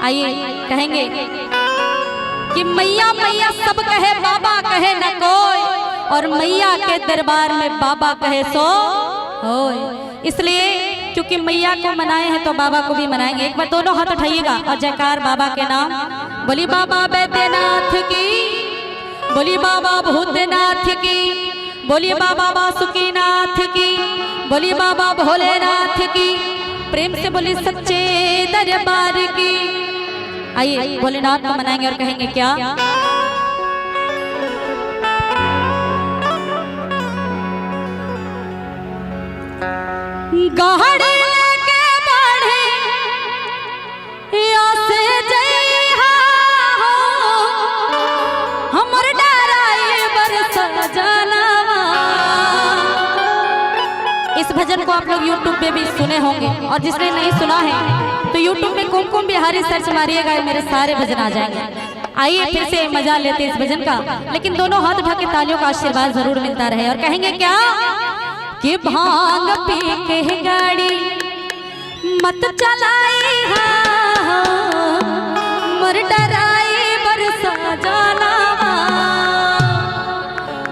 आइए कहेंगे कि मैया मैया सब कहे बाबा कहे न कोई, और मैया के दरबार में बाबा कहे सो होय। इसलिए क्योंकि मैया को मनाए हैं तो बाबा को भी मनाएंगे। एक बार दोनों हाथ उठाइएगा और जयकार बाबा के नाम। बोली बाबा बैद्यनाथ की, बोली बाबा भूतनाथ की, बोली बाबा बासुकीनाथ की, बोली बाबा भोलेनाथ की, प्रेम से बोली सच्चे दरबार की। आइए भोलेनाथ को मनाएंगे और कहेंगे क्या? गाड़ी लेके बढ़े या से जइहा हो, हमर डराई बरस जनवा। इस भजन को आप लोग YouTube पे भी सुने होंगे, और जिसने नहीं सुना है तो YouTube में कुमकुम बिहारी सर्च मारिएगा, मेरे सारे भजन आ जाएंगे। आइए फिर से मजा लेते हैं इस भजन का, लेकिन दोनों हाथ उठा के तालियों का आशीर्वाद जरूर मिलता रहे। और कहेंगे क्या कि भांग पी के गाड़ी मत चलाई हा, मर डराई बरसा जाना।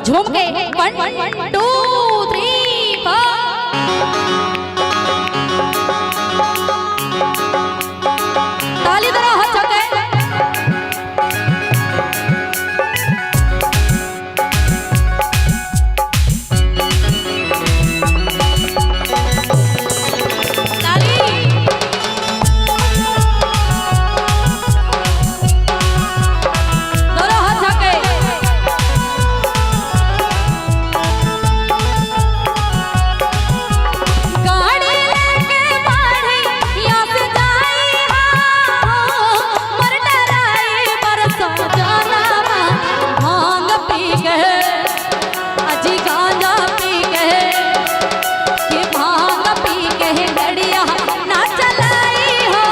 झूम के 1 2 3 4। ताली दोनों हाथ के। ताली। दोनों हाथ के। गाड़ी लेके बढ़ी या से जाई हा, मर डराई बरसा जाना। भांग पी गए अजी गांजा पी गए, कि भांग पी के गड़िया ना चलाई हो,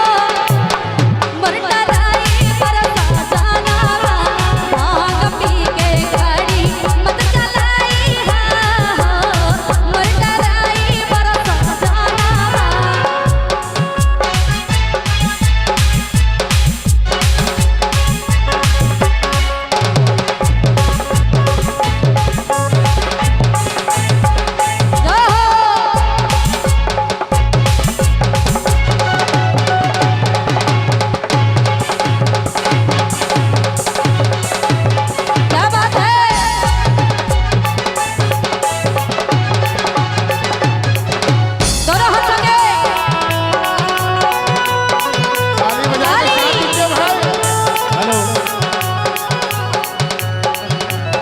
मर डराई बरसा जाना। भांग पी के गाड़ी मत चलाई हा, मर डराई बरसा जाना। जय हो। क्या बात है? दोनों हाथ लगे। ताली बजा के साथ दीजिए भाई। हेलो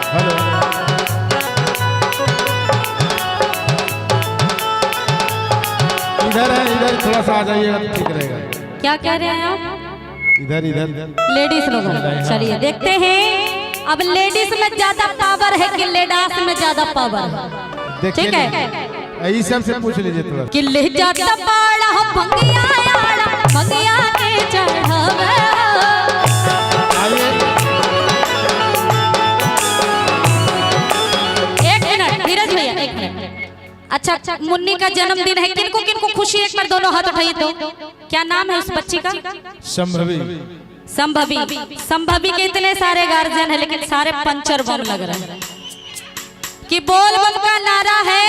हेलो, इधर है, इधर थोड़ा सा आ जाइएगा तो ठीक रहेगा। क्या कह रहे हैं आप? इधर इधर लेडीज लोग। चलिए देखते हैं अब लेडीज में ज्यादा पावर है कि लेडास में ज्यादा पावर है। देखिए, ठीक है। यही सब से पूछ लीजिए थोड़ा। कि ले जाता पाड़ा भंगिया आड़ा भंगिया के चढ़ावे। आइए। एक मिनट धीरज भैया, एक मिनट। अच्छा, मुन्नी का जन्मदिन है, किनको किनको खुशी? एक बार दोनों हाथ उठाइए तो। क्या नाम है उस बच्ची का? संभवी। संभवी। संभवी के इतने सारे गार्जियन है, लेकिन सारे पंचर बम लग रहे हैं। कि बोल बम का नारा है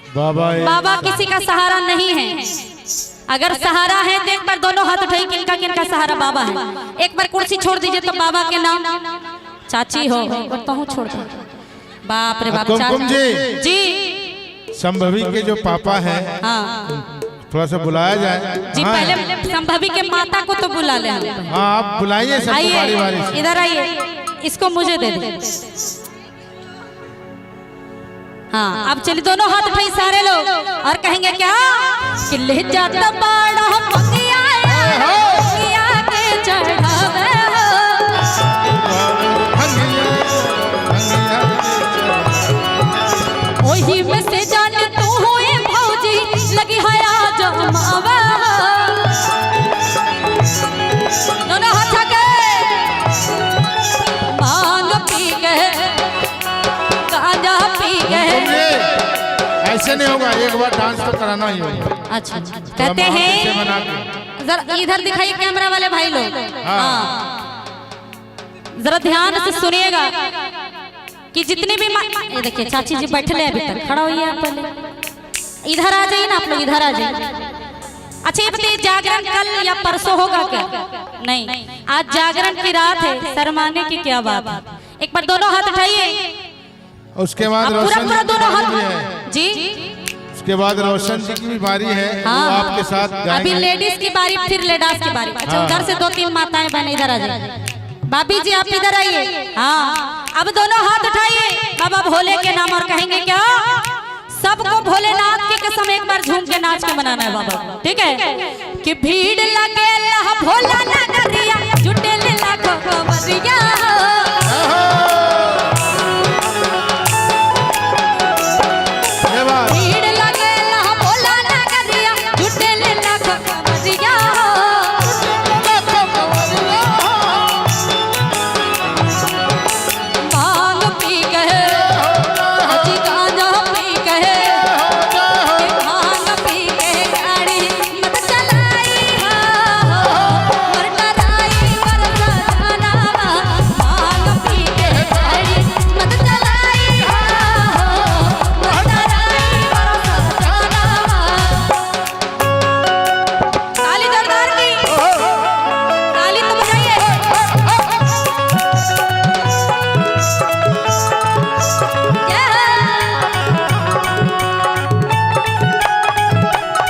बाबा बाबा किसी का सहारा नहीं है। अगर सहारा है तो एक बार दोनों हाथ उठाइए, किनका किनका सहारा बाबा है। एक बार कुर्सी छोड़ दीजिए तो बाबा के नाम। चाची हो और तो छोड़ दो। बाप रे बाप। कुमकुम जी। जी। संभवी के जो पापा हैं, हाँ थोड़ा सा बुलाया जाए। जी। हाँ, पहले संभवी के माता को तो बुला ले हम। हाँ, आप बुलाइए सबको बारी बारी आइए से। इधर आइए, इसको मुझे दे दे। हाँ, अब चलिए दोनों हाथ उठाइए सारे लोग और कहेंगे क्या कि ले जाता बाड़ा भंगिया भंगिया के चढ़ावे हो। भंगिया, भंगिया। ओही में से जान तू होए भौजी लगी है जमावा। दोनों हाथ के। भांग पी गए गांजा पी गए। कुमकुम जी, ऐसे नहीं होगा, एक बार डांस तो कराना ही होगा। अच्छा, थोड़ा कहते माहौल से हैं बना के। जरा इधर दिखाइए कैमरा वाले भाई लोग। हाँ, जरा ध्यान से सुनिएगा कि जितने भी ये देखिए चाची जी बैठे हैं अभी तक, खड़ा हुई है आप, पहले इधर आ जाइए ना आप लोग, इधर आ जाइए। अच्छा ये बताइए, जागरण कल या परसों होगा क्या? नहीं, आज जागरण की रात है, शर्माने की क्या बात है। एक बार दोनों हाथ उठाइए। उसके बाद आप पूरा रोशन पूरा जी की दोनों बारी भी हाथ है। जी। उसके बाद रोशन जी की भी बारी है, वो हाँ। आपके साथ अभी गाएंगे। लेडीज की बारी, फिर लेडीज की बारी। अच्छा हाँ। उधर से दो तीन माताएं बहनें इधर आ जाइए। भाभी जी आप इधर आइए। हाँ, अब दोनों हाथ उठाइए बाबा भोले के नाम और कहेंगे क्या? सबको भोलेनाथ की कसम एक बार झूम के नाच के मनाना है बाबा, ठीक है? कि भीड़ लगे लह भोला नगरिया, जुटे लाखों कंवरिया। ये बात। भीड़ लगे लह भोला नगरिया, जुटे लाखों कंवरिया। भांग पी कहे, अजी गांजा पी कहे, कि भांग पी के गाड़ी मत चलाई हो, मर डराई मर जाना। भांग पी के गाड़ी मत चलाई हो, मर डराई मर जाना। ताली जोरदार की ताली तो बजाइए।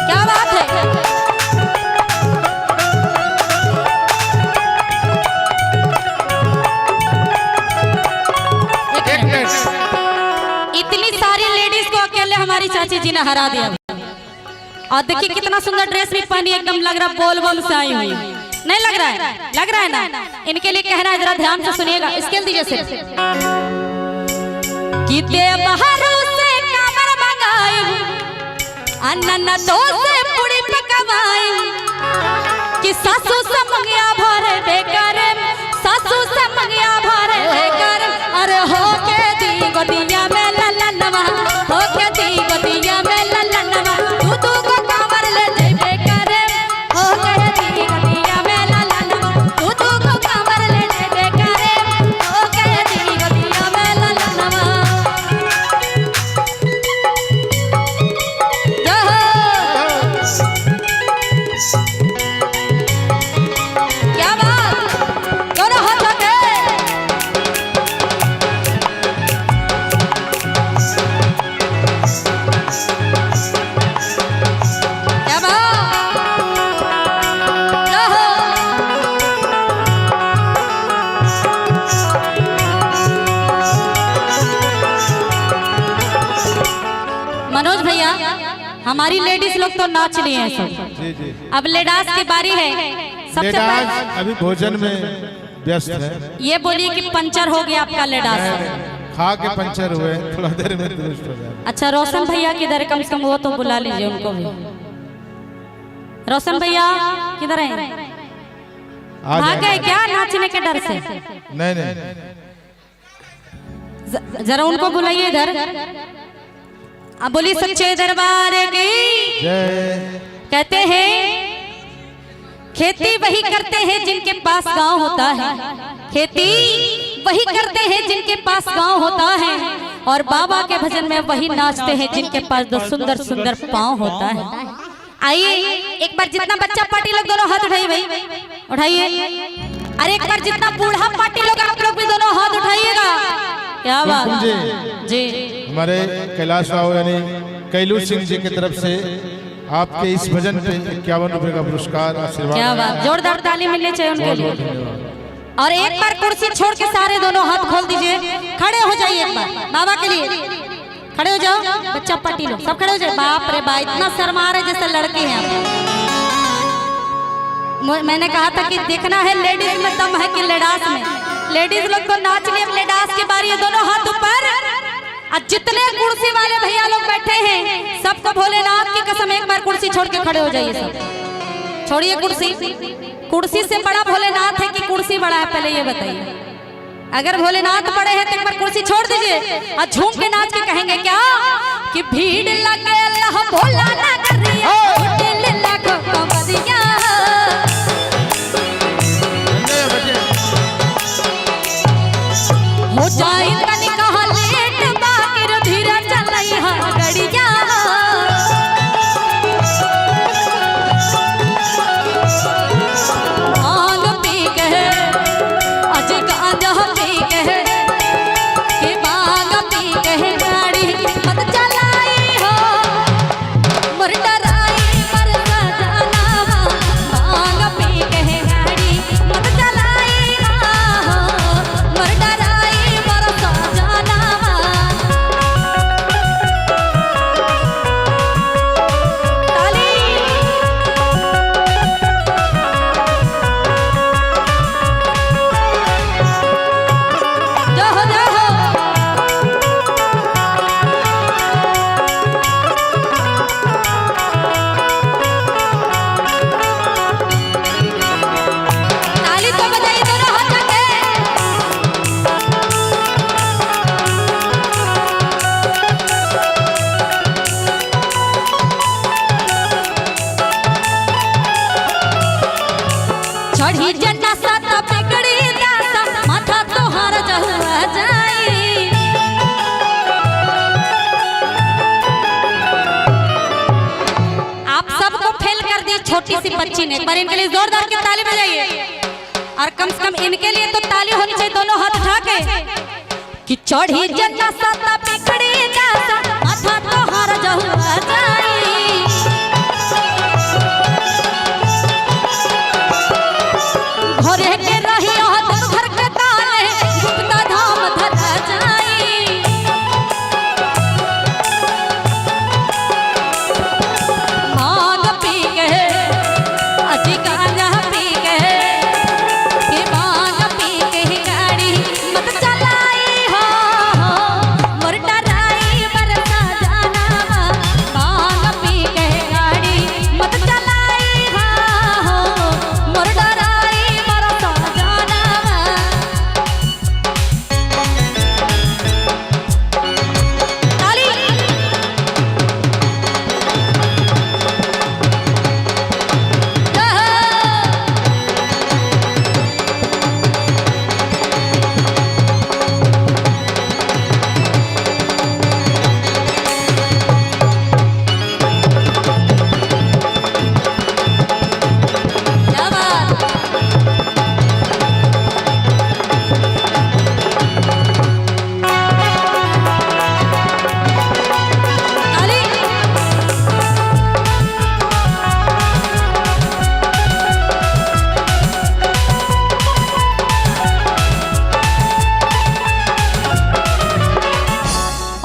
क्या बात है। एक एक मिनट। मिनट। इतनी सारी लेडीज को अकेले हमारी चाची जी ने हरा दिया। और देखिए कितना सुंदर ड्रेस भी पहनी, एकदम लग रहा बोल बम से आई हुई। नहीं लग रहा है? लग रहा है ना? इनके लिए कहना है, जरा ध्यान से सुनिएगा। स्केल दीजिए सिर्फ। कि बाहरों से कामर मंगाई, अन्ना दो से पूरी पकवाई, कि सासू से मंगिया भरे बेकार, सासू से मंगिया भरे बेकार। अरे हो के दी गोदिया में ललनवा, हो के दी गोदिया में ललनवा, तू तू को कांवर ले जेबे करे। हो के दी गोदिया में ललनवा, तू तू को कांवर ले जेबे करे। हो के दी गोदिया में ललनवा। जय हो। क्या बात, दोनों हाथ उठा। क्या बात, जय हो। मनोज भैया, हमारी लेडीज लोग तो नाच लिए हैं सब। जी जी। अब लेडास की बारी है। सबसे लेडाज पहले अभी भोजन में व्यस्त है। ये बोलिए कि पंचर हो गया आपका लेडास। खा के पंचर हुए, थोड़ा देर में दुरुस्त हो जाए। अच्छा रोशन भैया किधर? कम से कम वो तो बुला लीजिए उनको भी। रोशन भैया किधर हैं? आ भाग गए जाएंगे। क्या नाचने के डर से? नहीं नहीं। जरा उनको बुलाइए इधर। अब बोलिए सच्चे दरबार की जय। कहते हैं खेती वही करते हैं जिनके पास गांव होता है। खेती वही करते हैं जिनके पास गांव होता है, और बाबा के भजन में वही नाचते हैं जिनके पास दो सुंदर सुंदर पाँव होता है। आइए एक बार जितना बच्चा पार्टी लोग दोनों हाथ उठाइए भाई, उठाइए। अरे एक बार जितना बूढ़ा पार्टी लोग आप लोग भी दोनों हाथ उठाइएगा। क्या बात कुमकुम जी। जी। हमारे कैलाश बाबू यानी कैलू सिंह जी की तरफ से आपके इस भजन पे 51 रुपए का पुरस्कार, आशीर्वाद। क्या बात, जोरदार ताली मिलनी चाहिए उनके बहुत लिए। बहुत धन्यवाद। और एक बार कुर्सी छोड़ के सारे दोनों हाथ खोल दीजिए, खड़े हो जाइए एक बार बाबा के लिए। खड़े हो जाओ बच्चा पार्टी लोग, सब खड़े हो जाओ। बाप रे बा, इतना शर्मा रहे जैसे लड़के हैं आप। मैंने कहा था कि देखना है लेडीज में दम है कि लेडास में। लेडीज लोग तो नाच लिए, अब लेडास की बारी है। दोनों हाथ ऊपर। और जितने कुर्सी वाले भैया लोग बैठे हैं सबको भोलेनाथ की कसम एक बार कुर्सी छोड़ के खड़े हो जाइए। सब छोड़िए कुर्सी। कुर्सी से बड़ा भोलेनाथ है कि कुर्सी बड़ा है, पहले ये बताइए। अगर भोलेनाथ बड़े हैं तो एक बार कुर्सी छोड़ दीजिए और झूम के नाच के कहेंगे क्या कि भीड़ लगे लह भोला नगरिया, लाखों कंवरिया। चढ़ी जना सात बिगड़ी दासा माथा तोहार जहुआ जाई। आप सबको फेल कर दी छोटी सी बच्ची ने, पर इनके लिए जोरदार की ताली बजाइए। और कम से कम इनके लिए तो ताली होनी चाहिए दोनों हाथ उठा के। कि चढ़ी जना सात बिगड़ी दासा माथा तोहार जहुआ जाई। घरे के रही घर के ताले गुप्ता धाम धरा जाई। भांग पी के अजी गांजा पी के, कि भांग पी के गाड़ी मत चलाई हो, मोर डराई बरसा जाना। भांग पी के गाड़ी मत चलाई हो, मोर डराई बरसा जाना। ताली। क्या बात। ताली।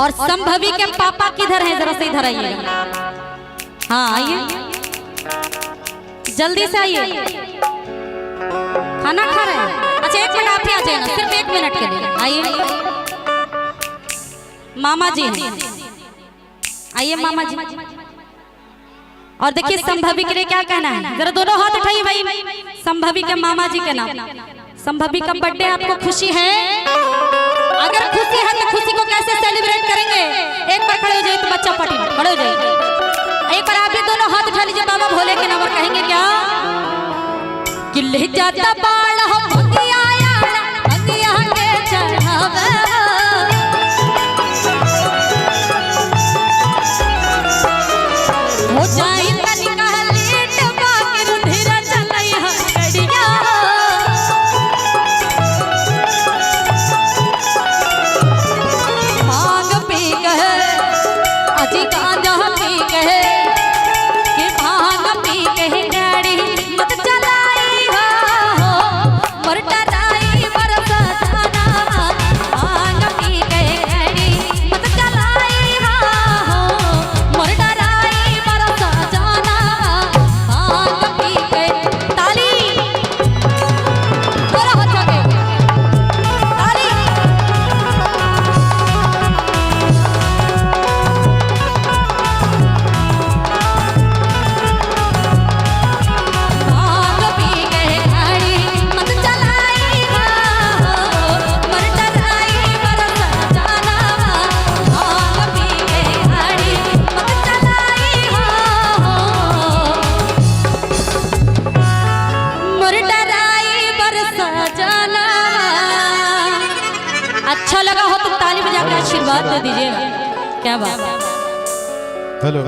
और संभवी के पापा किधर हैं, जरा से इधर आइए। हाँ आइए, जल्दी से आइए, खाना खा रहे हैं। अच्छा 1 मिनट आप ही आ जाइए, सिर्फ 1 मिनट के लिए आइए। मामा जी हैं, आइए मामा जी। और देखिए संभवी के लिए क्या कहना है, जरा दोनों हाथ उठाइए भाई। संभवी के मामा जी के नाम, संभवी का बर्थडे, आपको खुशी है? अगर खुशी है तो खुशी को कैसे सेलिब्रेट करेंगे? एक बार खड़े हो जाइए तो बच्चा पार्टी खड़े हो जाइए। एक बार आप भी दोनों हाथ उठा लीजिए बाबा भोले के नाम और कहेंगे क्या कि ले जाता बाण हम भंगिया भंगिया के चढ़ावे। हो जाई तनिका लेट बाकी रुधिरा चलई हड़िया। भांग पी कहे अजी गांजा पी कहे, कि भांग पी कहे गाड़ी मत चलाई हो, मोर डराई बरसा जाना। भांग पी कहे गाड़ी मत चलाई हो, मोर डराई बरसा जाना। भांग पी के ताली, दोनों हाथ उठा के ताली। भांग पी के गाड़ी मत चलाई हो, मोर डराई बरसा जाना। भांग पी के गाड़ी मत चलाई हो, मोर डराई बरसा जाना। अच्छा लगा हो तो ताली बजा के आशीर्वाद दे दीजिएगा। क्या बात। हेलो।